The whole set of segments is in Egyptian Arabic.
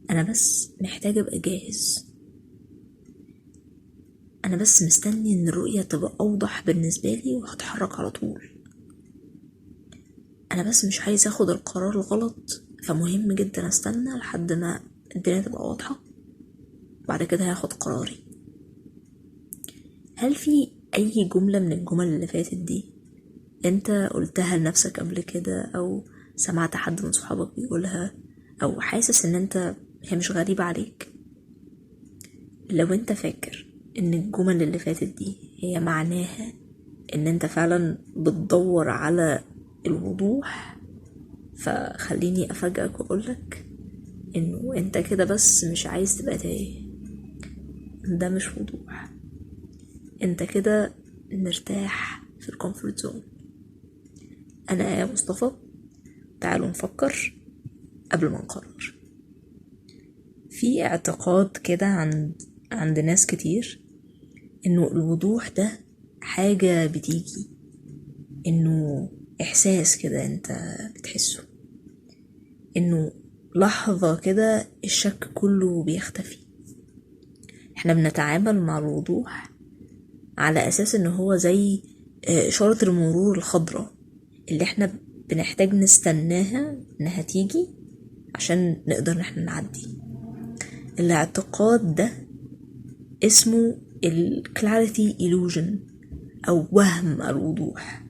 انا بس محتاج ابقى جاهز، انا بس مستني ان الرؤية تبقى اوضح بالنسبة لي وهتحرك على طول، انا بس مش عايز اخد القرار الغلط، فمهم جدا استنى لحد ما الدنيا تبقى واضحة بعد كده هاخد قراري. هل في اي جملة من الجمل اللي فاتت دي انت قلتها لنفسك قبل كده، او سمعت حد من صحابك بيقولها، او حاسس ان انت هي مش غريبة عليك؟ لو انت فاكر ان الجمل اللي فاتت دي هي معناها ان انت فعلا بتدور على الوضوح، فخليني افاجئك واقولك انه انت كده بس مش عايز تبقى تايه. ده مش وضوح، انت كده مرتاح في ال comfort zone. انا آية مصطفى، تعالوا نفكر قبل ما نقرر. في اعتقاد كده عند ناس كتير انه الوضوح ده حاجة بتيجي، انه احساس كده انت بتحسه، انه لحظة كده الشك كله بيختفي. احنا بنتعامل مع الوضوح على اساس انه هو زي اشارة المرور الخضراء اللي احنا بنحتاج نستناها انها تيجي عشان نقدر ان احنا نعدي. الاعتقاد ده اسمه ال clarity illusion او وهم الوضوح.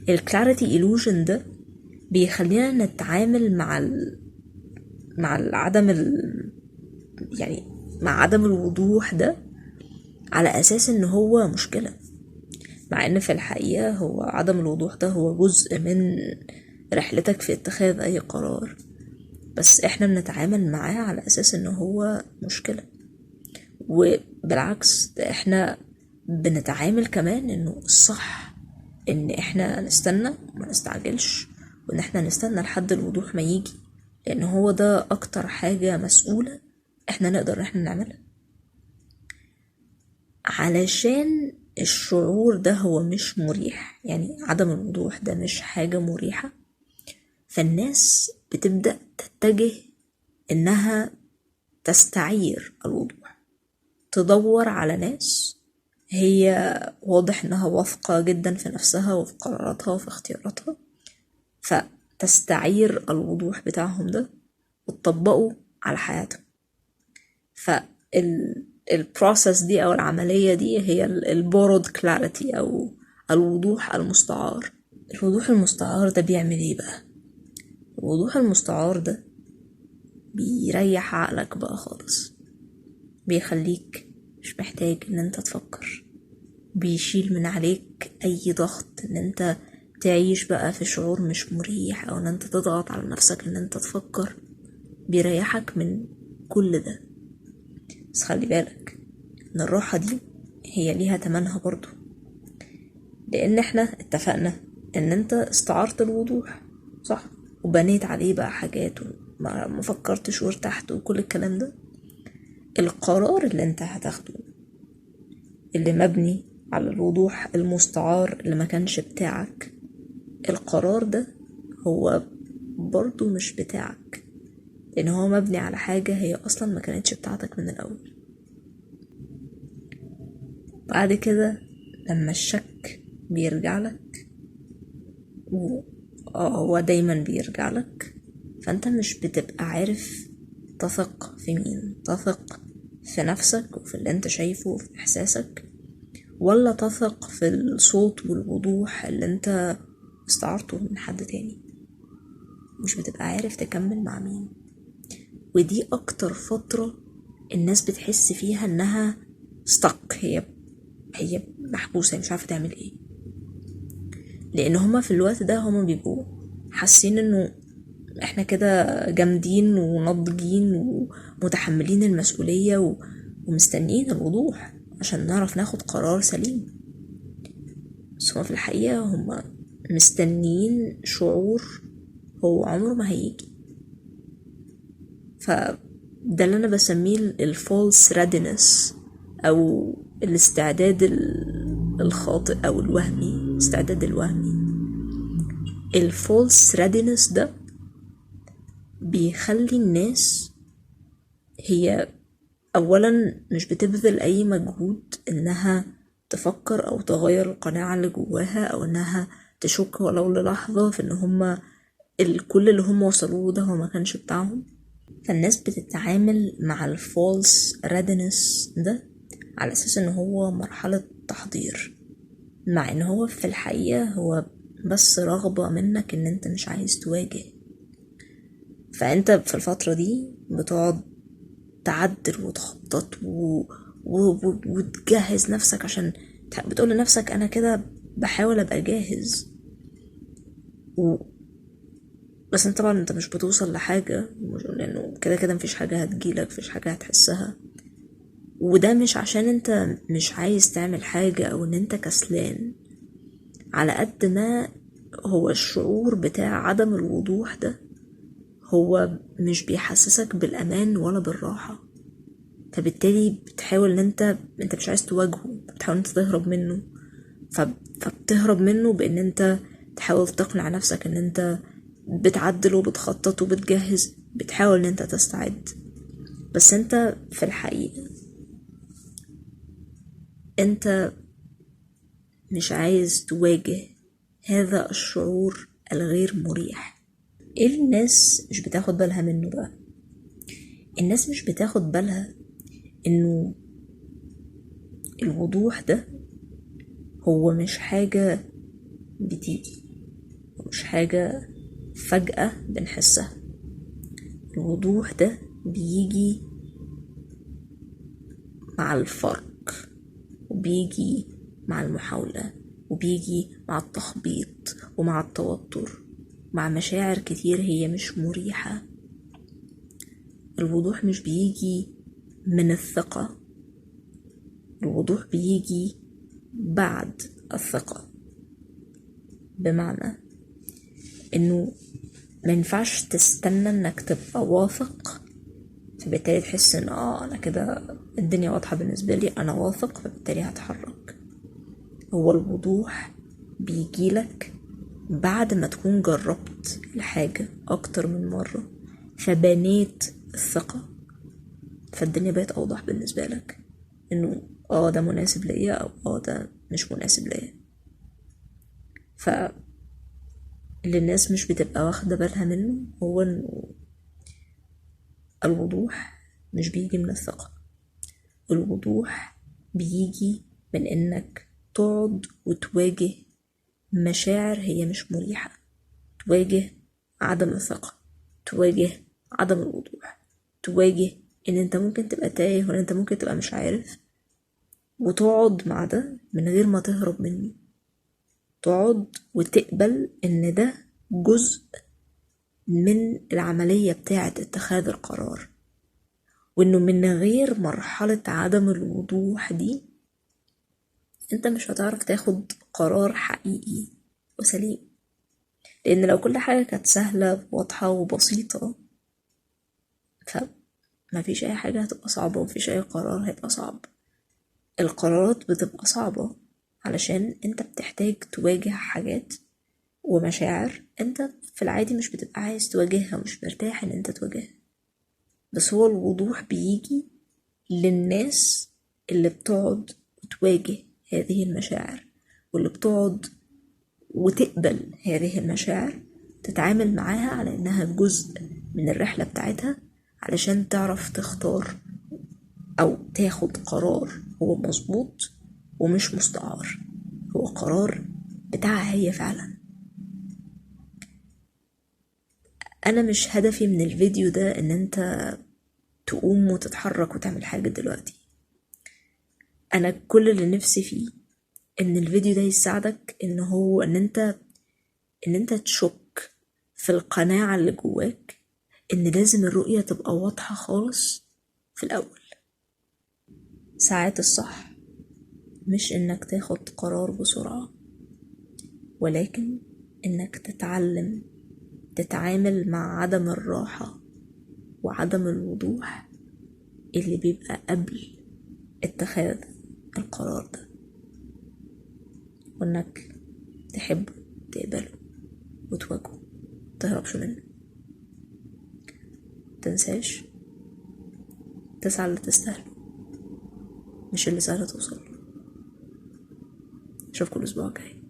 ال clarity illusion ده بيخلينا نتعامل مع ال مع العدم ال يعني مع عدم الوضوح ده على اساس ان هو مشكلة، مع ان في الحقيقة هو عدم الوضوح ده هو جزء من رحلتك في اتخاذ اي قرار، بس احنا بنتعامل معاه على اساس ان هو مشكلة. وبالعكس ده احنا بنتعامل كمان انه الصح ان احنا نستنى وما نستعجلش، وان احنا نستنى لحد الوضوح ما يجي، لان هو ده اكتر حاجة مسؤولة احنا نقدر احنا نعملها. علشان الشعور ده هو مش مريح، يعني عدم الوضوح ده مش حاجة مريحة، فالناس بتبدأ تتجه انها تستعير الوضوح، تدور على ناس هي واضح انها واثقة جدا في نفسها وفي قراراتها وفي اختياراتها، فتستعير الوضوح بتاعهم ده وتطبقه على حياتهم. فال process دي او العملية دي هي ال borrowed clarity او الوضوح المستعار. الوضوح المستعار ده بيعمل ايه بقى؟ الوضوح المستعار ده بيريح عقلك بقى خالص، بيخليك مش محتاج ان انت تفكر، بيشيل من عليك اي ضغط ان انت تعيش بقى في شعور مش مريح او ان انت تضغط على نفسك ان انت تفكر، بيريحك من كل ده. بس خلي بالك ان الراحة دي هي ليها تمنها برضو، لان احنا اتفقنا ان انت استعرت الوضوح صح، وبنيت عليه بقى حاجات وما فكرتش وارتحت وكل الكلام ده. القرار اللي انت هتاخده اللي مبني على الوضوح المستعار اللي ما كانش بتاعك، القرار ده هو برضو مش بتاعك، لان هو مبني على حاجة هي اصلا ما كانتش بتاعتك من الاول. بعد كده لما الشك بيرجع لك، هو دايما بيرجع لك، فانت مش بتبقى عارف تثق في مين، تثق في نفسك وفي اللي انت شايفه وفي احساسك، ولا تثق في الصوت والوضوح اللي انت استعرته من حد تاني. مش بتبقى عارف تكمل مع مين. ودي اكتر فترة الناس بتحس فيها انها stuck، هي محبوسة، مش عارفة تعمل ايه، لان هما في الوقت ده هما بيبقوا حاسين انه احنا كده جامدين وناضجين ومتحملين المسؤولية ومستنيين الوضوح عشان نعرف ناخد قرار سليم، بس هما في الحقيقة هما مستنيين شعور هو عمره ما هيجي. فده اللي أنا بسميه ال false readiness أو الاستعداد الخاطئ أو الوهمي، الاستعداد الوهمي. ال false readiness ده بيخلي الناس هي أولا مش بتبذل أي مجهود إنها تفكر أو تغير القناعة اللي جواها، أو إنها تشك ولو للحظة في إن هما كل اللي هم وصلوه ده هو ما كانش بتاعهم. فالناس بتتعامل مع ال false readiness ده على أساس إن هو مرحلة تحضير، مع إن هو في الحقيقة هو بس رغبة منك إن أنت مش عايز تواجه. فأنت في الفترة دي بتقعد تعدل وتخطط وتجهز نفسك، عشان بتقول لنفسك أنا كده بحاول أبقى جاهز، بس انت طبعا انت مش بتوصل لحاجة، لأنه كده كده مفيش حاجة هتجيلك، مفيش حاجة هتحسها. وده مش عشان انت مش عايز تعمل حاجة أو ان انت كسلان، على قد ما هو الشعور بتاع عدم الوضوح ده هو مش بيحسسك بالأمان ولا بالراحة، فبالتالي بتحاول ان انت مش عايز تواجهه، بتحاول ان انت تهرب منه. فبتهرب منه بان انت تحاول تقنع نفسك ان انت بتعدل وبتخطط وبتجهز، بتحاول ان انت تستعد، بس انت في الحقيقة انت مش عايز تواجه هذا الشعور الغير مريح. ايه الناس مش بتاخد بالها منه بقى؟ الناس مش بتاخد بالها انه الوضوح ده هو مش حاجة بتيجي، مش حاجة فجأة بنحسها. الوضوح ده بيجي مع الفرق، وبيجي مع المحاولة، وبيجي مع التخبيط ومع التوتر، مع مشاعر كتير هي مش مريحة. الوضوح مش بيجي من الثقة، الوضوح بيجي بعد الثقة. بمعنى انه ما ينفعش تستنى انك تبقى واثق فبالتالي تحس ان انا كده الدنيا واضحة بالنسبة لي، انا واثق فبالتالي هتحرك. هو الوضوح بيجيلك بعد ما تكون جربت الحاجة اكتر من مرة، فبنيت الثقة، فالدنيا بقت اوضح بالنسبة لك انه ده مناسب ليا او ده مش مناسب ليا. ف اللي الناس مش بتبقى واخدة بالها منه هو انه الوضوح مش بيجي من الثقة، الوضوح بيجي من انك تقعد وتواجه مشاعر هي مش مريحة، تواجه عدم الثقة، تواجه عدم الوضوح، تواجه ان انت ممكن تبقى تايه وان انت ممكن تبقى مش عارف، وتقعد مع ده من غير ما تهرب منه. تقعد وتقبل ان ده جزء من العملية بتاعة اتخاذ القرار، وانه من غير مرحلة عدم الوضوح دي انت مش هتعرف تاخد قرار حقيقي وسليم. لان لو كل حاجة كانت سهلة وواضحة وبسيطة فما فيش اي حاجة هتبقى صعبة، ومفيش اي قرار هيبقى صعب. القرارات بتبقى صعبة علشان انت بتحتاج تواجه حاجات ومشاعر انت في العادي مش بتبقى عايز تواجهها ومش مرتاح ان انت تواجهها. بس هو الوضوح بيجي للناس اللي بتقعد وتواجه هذه المشاعر، واللي بتقعد وتقبل هذه المشاعر، تتعامل معاها على انها جزء من الرحلة بتاعتها، علشان تعرف تختار او تاخد قرار هو مظبوط ومش مستعار، هو قرار بتاعها هي فعلا. انا مش هدفي من الفيديو ده ان انت تقوم وتتحرك وتعمل حاجة دلوقتي. انا كل اللي نفسي فيه ان الفيديو ده يساعدك ان هو ان انت تشك في القناعة اللي جواك ان لازم الرؤية تبقى واضحة خالص في الاول. ساعات الصح مش انك تاخد قرار بسرعة، ولكن انك تتعلم تتعامل مع عدم الراحة وعدم الوضوح اللي بيبقى قبل اتخاذ القرار ده، وانك تحبه تقبله وتواجهه، متهربش منه. متنساش تسعى اللي تستاهله، مش اللي سهل توصل. اشوفكم الاسبوع الجاي.